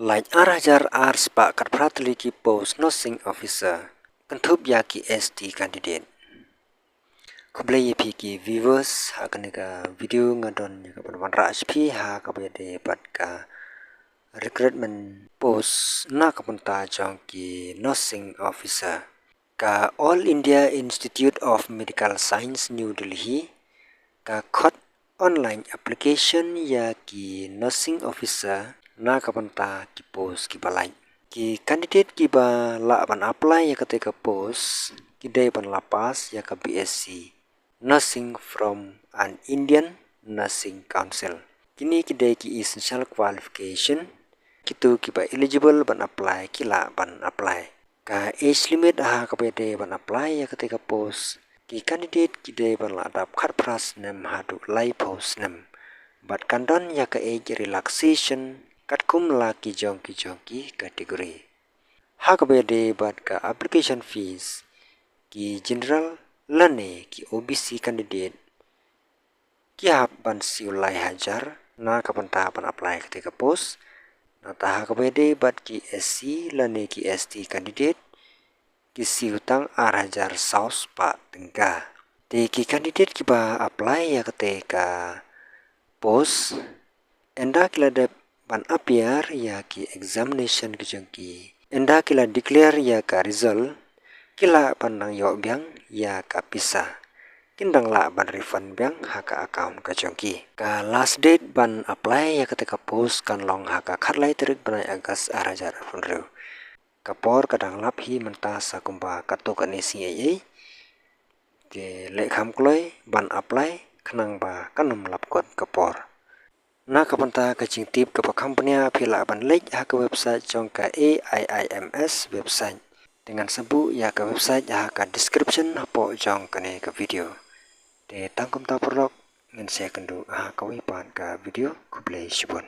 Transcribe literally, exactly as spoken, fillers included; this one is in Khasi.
Lait ar hajar ar spah khatphra tylli ki post nursing officer, kynthup ïa ki S T candidate. Khublei ïa phi ki viewers, ha kane ka video nga don ïa ka ban wanrah sha phi ha kaba ïadei bad ka recruitment post na ka bynta jong ki nursing officer. Ka All India Institute of Medical Science, New Delhi, ka khot online application ïa ki nursing officer na ka bynta ki post kiba lait. Ki candidate kiba lah ban apply ïa kata ka post ki dei ban la pass ïa ka B S c Nursing from an Indian Nursing Council. Kine ki dei ki essential qualification, kito kiba eligible ban apply ki lah ban apply. Ka age limit ha kaba ïadei ban apply ïa kata ka post, ki candidate ki dei ban la dap khatphra snem haduh laiphew snem. Bad kan don ïa ka age relaxation katkum la ki jong ki jong ki category. Ha kaba ïadei bad ka application fees, ki general lane ki O B C candidate ki hap ban siew lai hajar na ka bynta ban apply kata ka post. Nangta ha kaba ïadei bad ki S C lane ki S T candidate ki siew tang ar hajar saw spah tyngka. Te ki candidate kiba apply ïa kata ka post, ynda ki la dep ban appear ïa ki examination ki jong ki, ynda ki la declare ïa ka result, ki lah ban nang ïoh biang ïa ka pisa. Kin dang lah ban refund biang ha ka account ka jong ki. Ka last date ban apply ïa kata ka post kan long ha ka khatlai tarik bnai August ar hajar arphew hynriew. Ka por ka dang lap hi mynta sa kumba katto katne sngi ei ei. Te leh kham kloi ban apply khnang ba kan ym lap kot ka por. Na ka bynta ka jingtip kaba kham bniah phi lah ban leit ha ka website jong ka A I I M S website. Te ngan sa buh ïa ka website ha ka description hapoh jong kane ka video. Te tang kumta paralok, ngin sa ïakynduh ha kawei pat ka video. Khublei shibun.